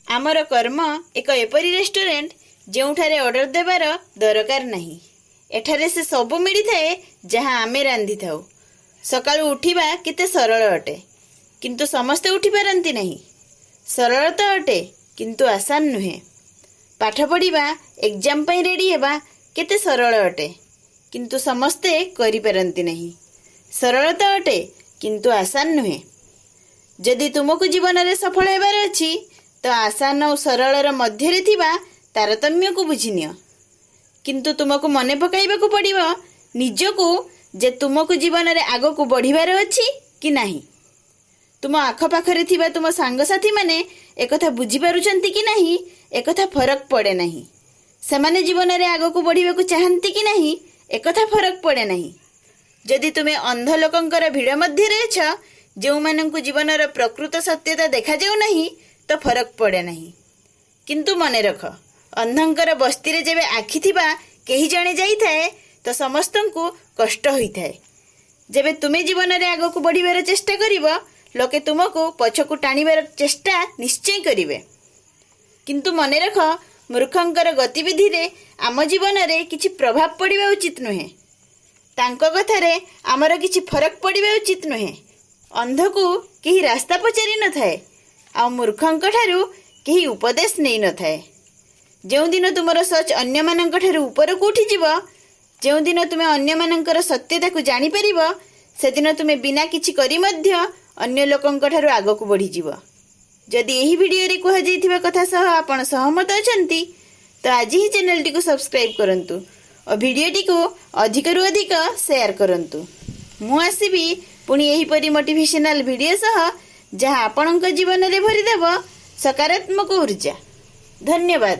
ଆମର କର୍ମ ଏକ ଏପରି ରେଷ୍ଟୁରାଣ୍ଟ, ଯେଉଁଠାରେ ଅର୍ଡର ଦେବାର ଦରକାର ନାହିଁ। ଏଠାରେ ସେ ସବୁ ମିଳିଥାଏ ଯାହା ଆମେ ରାନ୍ଧିଥାଉ। ସକାଳୁ ଉଠିବା କେତେ ସରଳ ଅଟେ, କିନ୍ତୁ ସମସ୍ତେ ଉଠିପାରନ୍ତି ନାହିଁ। ସରଳ ତ ଅଟେ, କିନ୍ତୁ ଆସାନ ନୁହେଁ। ପାଠ ପଢ଼ିବା, ଏକ୍ଜାମ ପାଇଁ ରେଡ଼ି ହେବା କେତେ ସରଳ ଅଟେ, କିନ୍ତୁ ସମସ୍ତେ କରିପାରନ୍ତି ନାହିଁ। ସରଳ ତ ଅଟେ, କିନ୍ତୁ ଆସାନ ନୁହେଁ। ଯଦି ତୁମକୁ ଜୀବନରେ ସଫଳ ହେବାର ଅଛି, ତ ଆସାନ ଓ ସରଳର ମଧ୍ୟରେ ଥିବା ତାରତମ୍ୟକୁ ବୁଝିନିଅ। କିନ୍ତୁ ତୁମକୁ ମନେ ପକାଇବାକୁ ପଡ଼ିବ ନିଜକୁ ଯେ ତୁମକୁ ଜୀବନରେ ଆଗକୁ ବଢ଼ିବାର ଅଛି କି ନାହିଁ। ତୁମ ଆଖପାଖରେ ଥିବା ତୁମ ସାଙ୍ଗସାଥିମାନେ ଏକଥା ବୁଝିପାରୁଛନ୍ତି କି ନାହିଁ, ଏକଥା ଫରକ ପଡ଼େ ନାହିଁ। ସେମାନେ ଜୀବନରେ ଆଗକୁ ବଢ଼ିବାକୁ ଚାହାନ୍ତି କି ନାହିଁ, ଏକଥା ଫରକ ପଡ଼େ ନାହିଁ। ଯଦି ତୁମେ ଅନ୍ଧ ଲୋକଙ୍କର ଭିଡ଼ ମଧ୍ୟରେ ଅଛ, ଯେଉଁମାନଙ୍କୁ ଜୀବନର ପ୍ରକୃତ ସତ୍ୟତା ଦେଖାଯାଉ ନାହିଁ, ତ ଫରକ ପଡ଼େ ନାହିଁ। କିନ୍ତୁ ମନେ ରଖ, ଅନ୍ଧଙ୍କର ବସ୍ତିରେ ଯେବେ ଆଖି ଥିବା କେହି ଜଣେ ଯାଇଥାଏ, ତ ସମସ୍ତଙ୍କୁ କଷ୍ଟ ହୋଇଥାଏ। ଯେବେ ତୁମେ ଜୀବନରେ ଆଗକୁ ବଢ଼ିବାର ଚେଷ୍ଟା କରିବ, ଲୋକେ ତୁମକୁ ପଛକୁ ଟାଣିବାର ଚେଷ୍ଟା ନିଶ୍ଚୟ କରିବେ। କିନ୍ତୁ ମନେ ରଖ, ମୂର୍ଖଙ୍କର ଗତିବିଧିରେ ଆମ ଜୀବନରେ କିଛି ପ୍ରଭାବ ପଡ଼ିବା ଉଚିତ ନୁହେଁ। ତାଙ୍କ କଥାରେ ଆମର କିଛି ଫରକ ପଡ଼ିବା ଉଚିତ ନୁହେଁ। ଅନ୍ଧକୁ କେହି ରାସ୍ତା ପଚାରି ନଥାଏ ଆଉ ମୂର୍ଖଙ୍କ ଠାରୁ କେହି ଉପଦେଶ ନେଇନଥାଏ। ଯେଉଁଦିନ ତୁମର ସଚ୍ ଅନ୍ୟମାନଙ୍କ ଠାରୁ ଉପରକୁ ଉଠିଯିବ, ଯେଉଁଦିନ ତୁମେ ଅନ୍ୟମାନଙ୍କର ସତ୍ୟତାକୁ ଜାଣିପାରିବ, ସେଦିନ ତୁମେ ବିନା କିଛି କରି ମଧ୍ୟ ଅନ୍ୟ ଲୋକଙ୍କ ଠାରୁ ଆଗକୁ ବଢ଼ିଯିବ। ଯଦି ଏହି ଭିଡ଼ିଓରେ କୁହାଯାଇଥିବା କଥା ସହ ଆପଣ ସହମତ ଅଛନ୍ତି, ତ ଆଜି ହିଁ ଚ୍ୟାନେଲଟିକୁ ସବସ୍କ୍ରାଇବ୍ କରନ୍ତୁ ଓ ଭିଡ଼ିଓଟିକୁ ଅଧିକରୁ ଅଧିକ ସେୟାର କରନ୍ତୁ। ମୁଁ ଆସିବି ପୁଣି ଏହିପରି ମୋଟିଭେସନାଲ ଭିଡ଼ିଓ ସହ, ଯାହା ଆପଣଙ୍କ ଜୀବନରେ ଭରିଦେବ ସକାରାତ୍ମକ ଉର୍ଜା। ଧନ୍ୟବାଦ।